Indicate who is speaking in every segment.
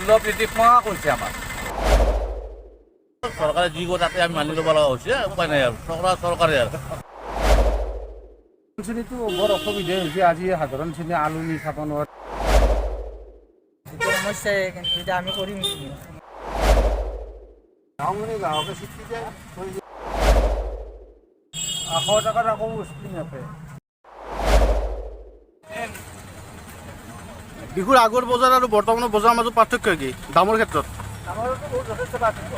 Speaker 1: মূল্য বৃদ্ধি খোৱা কৰিছে আমাক।
Speaker 2: চৰকাৰে যি কয় তাতে আমি মানি ল'ব লগা হৈছে। উপায় নাই আৰু, চৰকাৰ চৰকাৰে আৰু।
Speaker 3: শ্ৰেণীটো বৰ অসুবিধা হৈছে। আজি সাধাৰণ শ্ৰেণী আলু নি খাব নোৱাৰে।
Speaker 4: যিটো সমস্যাই, কিন্তু এতিয়া আমি কৰিম কি?
Speaker 3: গাঁও গ্ৰাহকে চিঠি যায়। 100 টকাত আকৌ বস্তু নাপায়।
Speaker 5: বিহুৰ আগৰ বজাৰ আৰু বৰ্তমানৰ বজাৰৰ মাজত পাৰ্থক্য কি দামৰ ক্ষেত্ৰত?
Speaker 4: আমাৰতো বহুত যথেষ্ট পাৰ্থক্য।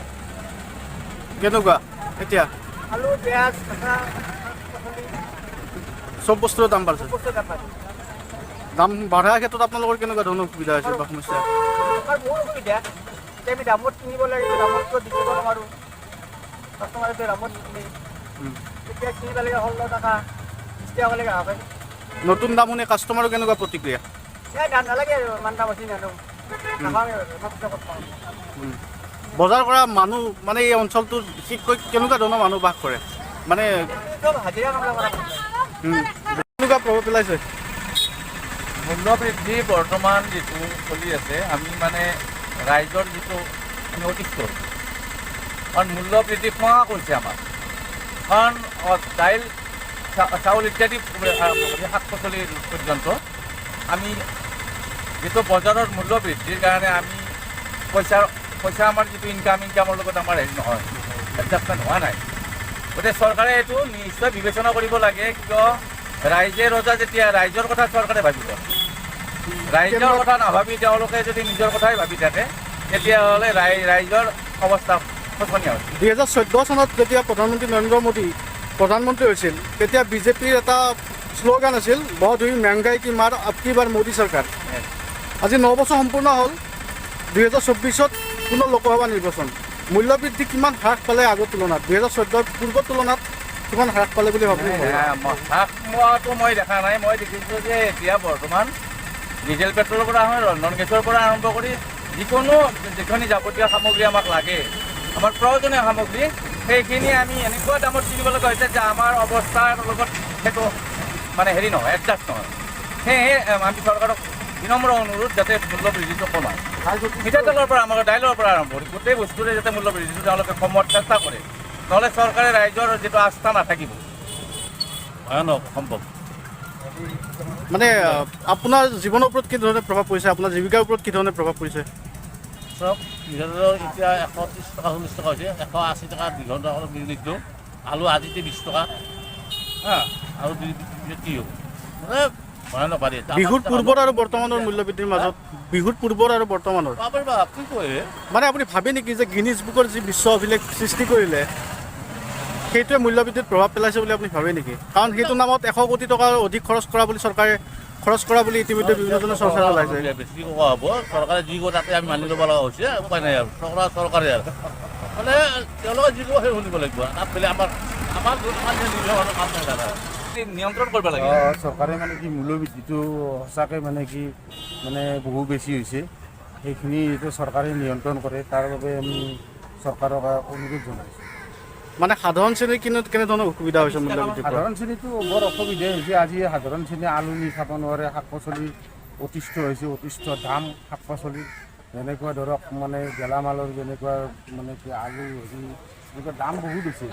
Speaker 5: কেনেকুৱা এতিয়া?
Speaker 4: আলু, পিঁয়াজ, কাঁচা পাচলি।
Speaker 5: চব বস্তুৰে দাম বাঢ়িছে।
Speaker 4: বস্তুৰ দাম বাঢ়িছে।
Speaker 5: দাম বঢ়াৰ ক্ষেত্ৰত আপোনালোকৰ কেনেকুৱা ধৰণৰ সুবিধা হৈছে বা সমস্যা?
Speaker 4: আমাৰ বহুত অসুবিধা। এতিয়া আমি দামত কিনিব লাগিব, দামত কিয় বিকিব নোৱাৰোঁ। কাষ্টমাৰেতো দামত নিকিনে। এতিয়া কিনিব লাগে 16 টকা, 20 টকা লাগে গ্ৰাহকে।
Speaker 5: নতুন দাম শুনি কাষ্টমাৰৰ কেনেকুৱা প্ৰতিক্ৰিয়া?
Speaker 4: এই দাম নালাগে আৰু, ইমান দাম আছে, নানো, নাখাওঁৱে আৰু, ইমান পইচা ক'ত পাওঁ?
Speaker 5: বজাৰ কৰা মানুহ মানে এই অঞ্চলটোত বিশেষকৈ কেনেকুৱা ধৰণৰ মানুহ বাস কৰে মানে?
Speaker 4: চব হাজিৰা কাম কৰা মানুহ।
Speaker 5: কেনেকুৱা প্ৰভাৱ পেলাইছে?
Speaker 1: মূল্য বৃদ্ধি বৰ্তমান যিটো চলি আছে, আমি মানে ৰাইজৰ যিটো আমি অতিষ্ঠ হৈছোঁ। কাৰণ মূল্য বৃদ্ধি খোৱা কৰিছে আমাক। কাৰণ দাইল, চাউল ইত্যাদি আৰম্ভ কৰি শাক পাচলি পৰ্যন্ত আমি যিটো বজাৰৰ মূল্য বৃদ্ধিৰ কাৰণে আমি পইচা আমাৰ যিটো ইনকামৰ লগত আমাৰ হেৰি নহয়, এডজাষ্টমেণ্ট হোৱা নাই। গতিকে চৰকাৰে এইটো নিশ্চয় বিবেচনা কৰিব লাগে। কিয়, ৰাইজে ৰজা যেতিয়া ৰাইজৰ কথা চৰকাৰে ভাবিব। ৰাইজৰ কথা নাভাবি তেওঁলোকে যদি নিজৰ কথাই ভাবি থাকে, তেতিয়াহ'লে ৰাইজৰ অৱস্থা শোচনীয় হৈছে।
Speaker 5: 2014 চনত যেতিয়া প্ৰধানমন্ত্ৰী নৰেন্দ্ৰ মোদী প্ৰধানমন্ত্ৰী হৈছিল, তেতিয়া বিজেপিৰ এটা শ্লোগান আছিল, "बहुत हुई महंगाई की मार, अब की बार मोदी सरकार"। আজি 9 বছৰ সম্পূৰ্ণ হ'ল। 2024ত পুনৰ লোকসভা নিৰ্বাচন। মূল্যবৃদ্ধি কিমান হ্ৰাস পালে আগৰ তুলনাত, 2014ৰ পূৰ্বৰ তুলনাত কিমান হ্ৰাস পালে বুলি ভাবে?
Speaker 1: হ্ৰাস পোৱাটো মই দেখা নাই। মই দেখিছোঁ যে এতিয়া বৰ্তমান ডিজেল পেট্ৰলৰ পৰা হয়, ৰন্ধন গেছৰ পৰা আৰম্ভ কৰি যিকোনো যিখিনি যাৱতীয় সামগ্ৰী আমাক লাগে, আমাৰ প্ৰয়োজনীয় সামগ্ৰী, সেইখিনি আমি এনেকুৱা দামত কিনিব লগা হৈছে যে আমাৰ অৱস্থাৰ লগত সেইটো মানে হেৰি নহয়, এডজাষ্ট নহয়। সেয়েহে আমি চৰকাৰক বিনম্ৰ অনুৰোধ যাতে মূল্য বৃদ্ধিটো কমায়। মিঠাতেলৰ পৰা, আমাৰ দাইলৰ পৰা আৰম্ভ কৰি গোটেই বস্তুৰে যাতে মূল্য বৃদ্ধিটো তেওঁলোকে কমোৱাৰ চেষ্টা কৰে। নহ'লে চৰকাৰে ৰাইজৰ যিটো আস্থা নাথাকিব।
Speaker 2: ভয়ানক সম্ভৱ।
Speaker 5: মানে আপোনাৰ জীৱনৰ ওপৰত কি ধৰণে প্ৰভাৱ পৰিছে? আপোনাৰ জীৱিকাৰ ওপৰত কি ধৰণে প্ৰভাৱ পৰিছে?
Speaker 2: চব মিঠাতেলৰ এতিয়া 130 টকা, 40 টকা হৈছে। 180 টকা 2 ঘণ্টা নিদিওঁ। আলু আজিতে 20 টকা। হা, আৰু 2 পিছত কি হ'ব? মানে ভয়ানক বাঢ়ি আছে।
Speaker 5: বিহুৰ পূৰ্বৰ আৰু বৰ্তমানৰ মূল্যবৃদ্ধিৰ মাজত, বিহুৰ পূৰ্বৰ আৰু বৰ্তমানৰ
Speaker 2: বাপৰে বাপ, কি কয় হে?
Speaker 5: মানে আপুনি ভাবে নেকি যে গিনিজ বুকৰ যি বিশ্ব অভিলেখ সৃষ্টি কৰিলে, সেইটোৱে মূল্যবৃদ্ধিত প্ৰভাৱ পেলাইছে বুলি আপুনি ভাবে নেকি? কাৰণ সেইটো নামত 100 কোটি টকাৰ অধিক খৰচ কৰা বুলি, চৰকাৰে খৰচ কৰা বুলি ইতিমধ্যে বিভিন্ন জনে চৰ্চা চলাইছে।
Speaker 2: বেছি কোৱা হ'ব। চৰকাৰে যি কয় তাতে আমি মানি ল'ব লগা হৈছে। উপায় নাই আৰু, চৰকাৰ চৰকাৰে আৰু। মানে তেওঁলোকে যি কয় সেই শুনিব লাগিব। তাত বেলেগ আমাৰ আমাৰ আমাৰ নিজৰ মানুহ কাম নাই দাদা।
Speaker 1: নিয়ন্ত্ৰণ কৰিব লাগে।
Speaker 3: চৰকাৰে মানে কি মূল্যবৃদ্ধিটো সঁচাকৈ মানে কি মানে বহু বেছি হৈছে, সেইখিনি যিটো চৰকাৰে নিয়ন্ত্ৰণ কৰে, তাৰ বাবে আমি চৰকাৰক অনুৰোধ জনাইছোঁ।
Speaker 5: মানে সাধাৰণ শ্ৰেণীৰ কেনেধৰণৰ অসুবিধা হৈছে মূল্যবৃদ্ধিৰ পৰা?
Speaker 3: সাধাৰণ শ্ৰেণীটো বৰ অসুবিধা হৈছে। আজি সাধাৰণ শ্ৰেণী আলু নি খাব নোৱাৰে। শাক পাচলি অতিষ্ঠ হৈছে, অতিষ্ঠ দাম শাক পাচলিৰ। যেনেকুৱা ধৰক মানে গেলামালৰ যেনেকুৱা মানে কি আলু হেৰি এনেকুৱা দাম বহুত হৈছে।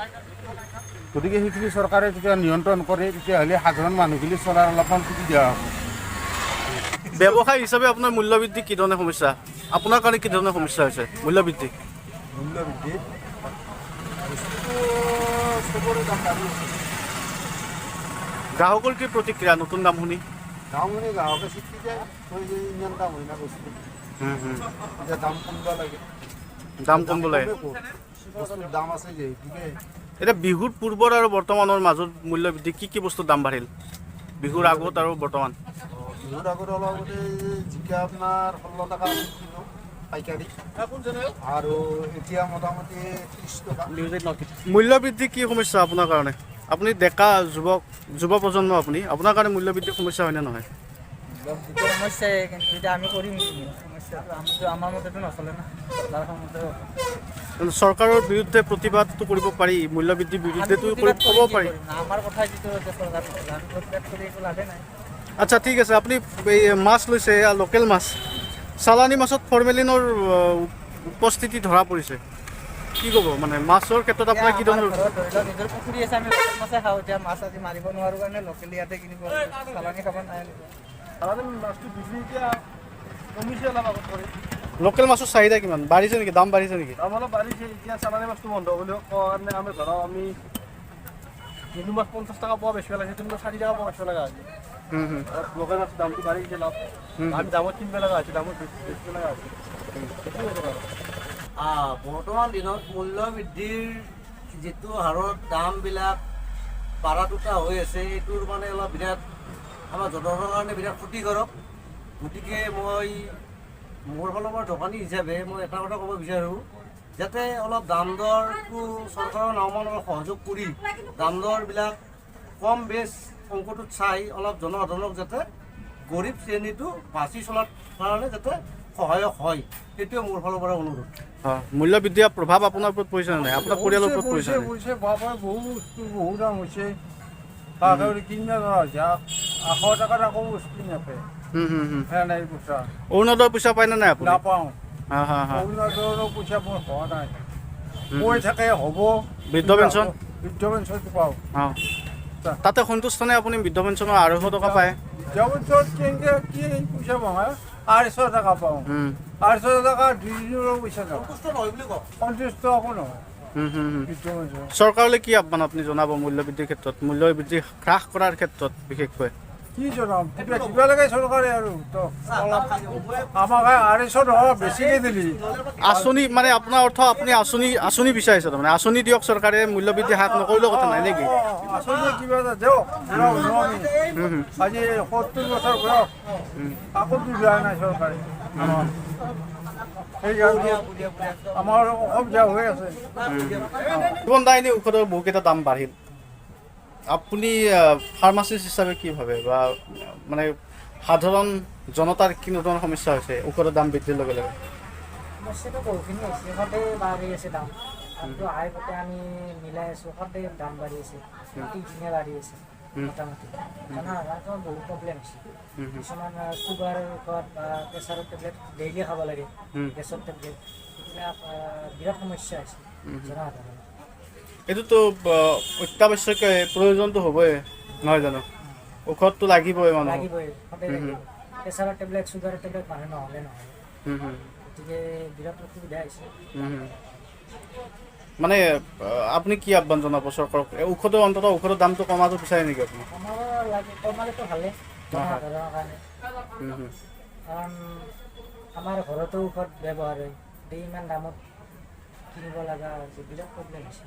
Speaker 3: গতিকে সেইখিনি চৰকাৰে যেতিয়া নিয়ন্ত্ৰণ কৰে, তেতিয়াহ'লে সাধাৰণ মানুহখিনি চলাৰ অলপমান সুবিধা হ'ব।
Speaker 5: ব্যৱসায় হিচাপে আপোনাৰ মূল্যবৃদ্ধি কি ধৰণে সমস্যা, আপোনাৰ কাৰণে কি ধৰণৰ সমস্যা হৈছে মূল্যবৃদ্ধি?
Speaker 3: মূল্যবৃদ্ধি বস্তুটো চবৰে দাম বাঢ়ি আছে।
Speaker 5: গ্ৰাহকৰ কি প্ৰতিক্ৰিয়া নতুন দাম শুনি?
Speaker 3: গাঁও মানে গ্ৰাহকে চিঠি যায়, কয় যে ইমান দাম হয় না বস্তু, এতিয়া দাম কমিব লাগে।
Speaker 5: দাম কমিব লাগে।
Speaker 3: কমে ক'ত? বস্তুৰ দাম আছে যিহেতুকে।
Speaker 5: এতিয়া বিহুৰ পূৰ্বৰ আৰু বৰ্তমানৰ মাজত মূল্যবৃদ্ধি, কি কি বস্তুৰ দাম বাঢ়িল বিহুৰ আগত আৰু বৰ্তমান?
Speaker 3: বিহুৰ আগত অলপ আগতে জিকা আপোনাৰ 16 টকা আছিল কিলো পাইকাৰী আৰু এতিয়া মোটামুটি 30 টকা।
Speaker 5: মূল্যবৃদ্ধি কি সমস্যা আপোনাৰ কাৰণে? আপুনি ডেকা যুৱক, যুৱ প্ৰজন্ম আপুনি, আপোনাৰ কাৰণে মূল্যবৃদ্ধি সমস্যা হয়নে নহয়?
Speaker 4: যিটো সমস্যাই, কিন্তু এতিয়া আমি কৰিম কি? সমস্যাটো আমিতো আমাৰ মতেতো নচলে না, চৰকাৰৰ মতে হ'ব।
Speaker 5: চৰকাৰৰ বিৰুদ্ধে প্ৰতিবাদটো কৰিব পাৰি, মূল্যবৃদ্ধিৰ
Speaker 4: আমি
Speaker 5: বিৰুদ্ধেতো
Speaker 4: প্ৰতিবাদ
Speaker 5: ক'ব
Speaker 4: কৰি কি
Speaker 5: পাৰি।
Speaker 4: কৰিম? আমাৰ কথা যিটো এতিয়া চৰকাৰ নচলে, আমি প্ৰতিবাদ কৰি একো লাভে নাই।
Speaker 5: আচ্ছা, ঠিক আছে। আপুনি এই মাছ লৈছে, এয়া লোকেল মাছ। চালানী মাছত ফৰ্মেলিনৰ উপস্থিতি ধৰা পৰিছে। কি ক'ব, মানে মাছৰ ক্ষেত্ৰত আপোনাৰ কি
Speaker 4: এতিয়া
Speaker 5: ধৰণৰ
Speaker 4: আমাৰ ঘৰত ধৰি লওক নিজৰ পুখুৰী আছে, আমি লোকেল মাছে খাওঁ। এতিয়া মাছ আজি মাৰিব নোৱাৰোঁ কাৰণে লোকেল ইয়াতে কিনিব লাগে। চালানী খাব নাই।
Speaker 6: চালানী মাছটো বিক্ৰী এতিয়া কমিছে অলপ আগত কৰি।
Speaker 5: লোকেল মাছৰ চাহিদা কিমান বাঢ়িছে নেকি? দাম বাঢ়িছে নেকি?
Speaker 6: দাম অলপ বাঢ়িছে। এতিয়া চালানী মাছটো বন্ধ বুলি কোৱাৰ কাৰণে আমি ধৰক আমি যোনটো মাছ 50 টকা পোৱা বেচিব লাগে, সেইটো 60 টকা পোৱা বেচিব লগা হৈছে।
Speaker 5: হুম হুম
Speaker 6: লোকেল মাছৰ দামটো বাঢ়িছে অলপ। আমি দামত কিনিব লগা হৈছে, দামত বেচিব লগা হৈছে। সেইটোৱে কথা আৰু।
Speaker 7: বৰ্তমান দিনত মূল্য বৃদ্ধিৰ যিটো হাৰত দামবিলাক বাঢ়া টুটা হৈ আছে, এইটোৰ মানে অলপ বিৰাট আমাৰ জনসাধাৰণৰ কাৰণে বিৰাট ক্ষতিকাৰক। গতিকে মই মোৰ ফালৰ পৰা দোকানী হিচাপে মই এটা কথা ক'ব বিচাৰোঁ, যাতে অলপ দাম দৰটো চৰকাৰৰ নামত অলপ সহযোগ কৰি দাম দৰবিলাক কম বেছ অংকটোত চাই অলপ জনসাধাৰণক যাতে গৰীব শ্ৰেণীটো বাচি চলাৰ কাৰণে যাতে সহায়ক হয়, সেইটোৱে মোৰ ফালৰ পৰা অনুৰোধ।
Speaker 5: মূল্য বৃদ্ধিৰ প্ৰভাৱ আপোনাৰ ওপৰত পৰিছে নে নাই? আপোনাৰ পৰিয়ালৰ ওপৰত পৰিছে
Speaker 3: পৰিছে।
Speaker 5: নে নাই?
Speaker 3: পৰিছে বাপৰে, বহু বস্তু বহু দাম হৈছে। তাকে কিনিব নোৱাৰা হৈছে। 100 টকাত আকৌ বস্তু নাপায়।
Speaker 5: হুম হুম হুম
Speaker 3: সেয়া নাই পইচা।
Speaker 5: অৰুণোদয় পইচা পায়নে নাই আপুনি?
Speaker 3: নাপাওঁ।
Speaker 5: হা হা হা
Speaker 3: অৰুণোদয়ৰো পইচা মোৰ হোৱা নাই। কৈ থাকে হ'ব।
Speaker 5: বৃদ্ধ পেঞ্চন?
Speaker 3: বৃদ্ধ পেঞ্চনটো পাওঁ।
Speaker 5: তাতে সন্তুষ্ট নে আপুনি? বৃদ্ধ পেঞ্চনৰ 250 টকা পায়।
Speaker 3: বৃদ্ধ পেঞ্চন কেনেকৈ কি পইচা পাওঁ? 250 টকা পাওঁ। 250 টকা দুদিনৰো পইচা নাপাওঁ।
Speaker 7: সন্তুষ্ট নহয় বুলি কওক।
Speaker 3: সন্তুষ্ট একো নহয়।
Speaker 5: হুম হুম হুম
Speaker 3: বৃদ্ধ পেঞ্চন।
Speaker 5: চৰকাৰলৈ কি আহ্বান আপুনি জনাব মূল্য বৃদ্ধিৰ ক্ষেত্ৰত, মূল্য বৃদ্ধি হ্ৰাস কৰাৰ ক্ষেত্ৰত বিশেষকৈ?
Speaker 3: কি জনাম? কিবা দিব লাগে চৰকাৰে আৰু তো অলপ আমাক 250 টকা বেছিকৈ দিলি।
Speaker 5: আঁচনি, মানে আপোনাৰ অৰ্থ আপুনি আঁচনি বিচাৰিছে, তাৰমানে আঁচনি দিয়ক চৰকাৰে, মূল্য বৃদ্ধি হ্ৰাস নকৰিলেও কথা নাই নেকি?
Speaker 3: আঁচনি কিবা এটা দিয়ক। বুঢ়া মানুহ আমি, আজি 70 বছৰ বয়স, কাকো দিয়া নাই চৰকাৰে আমাক। সেইকাৰণে আমাৰ অসুবিধা হৈ আছে।
Speaker 5: জীৱন দায়িনী ঔষধৰ বহুকেইটা দাম বাঢ়িল। আপুনি ফাৰ্মাচিষ্ট হিচাপে কি ভাবে, বা মানে সাধাৰণ জনতাৰ কি নতুন সমস্যা হৈছে ঔষধৰ দাম বৃদ্ধিৰ লগে লগে?
Speaker 4: সমস্যাটো বহুখিনি হৈছে। সদায় বাঢ়ি আছে দাম। দামটো আয় প্ৰতি আমি মিলাই আছোঁ। সদায় দাম বাঢ়ি আছে, প্ৰতিদিনে বাঢ়ি আছে মোটামুটি। জনসাধাৰণৰ বহুত প্ৰব্লেম হৈছে। কিছুমান চুগাৰৰ ঔষধ বা প্ৰেছাৰৰ টেবলেট ডেইলি খাব লাগে, গেছৰ টেবলেট, এইবিলাক বিৰাট সমস্যা হৈছে জনসাধাৰণৰ।
Speaker 5: এইটোতো অত্যাৱশ্যকীয়, প্ৰয়োজনটো হ'বই, নহয় জানো? ঔষধটো লাগিবই মানুহক।
Speaker 4: লাগিবই, সদায় লাগিব। প্ৰেছাৰৰ টেবলেট, চুগাৰৰ টেবলেট মানুহ নহ'লে নহয়।
Speaker 5: হুম, হুম,
Speaker 4: গতিকে বিৰাট অসুবিধা হৈছে।
Speaker 5: হুম, হুম। মানে আপুনি কি আহ্বান জনাব চৰকাৰক? এই ঔষধৰ, অন্ততঃ ঔষধৰ দামটো কমাটো বিচাৰে নেকি আপুনি?
Speaker 4: কমাব লাগে, কমালেতো ভালেই জনসাধাৰণৰ কাৰণে।
Speaker 5: হুম, হুম।
Speaker 4: কাৰণ আমাৰ ঘৰতো ঔষধ ব্যৱহাৰ হয়। গতিকে ইমান দামত কিনিব লগা হৈছে, বিৰাট প্ৰব্লেম হৈছে।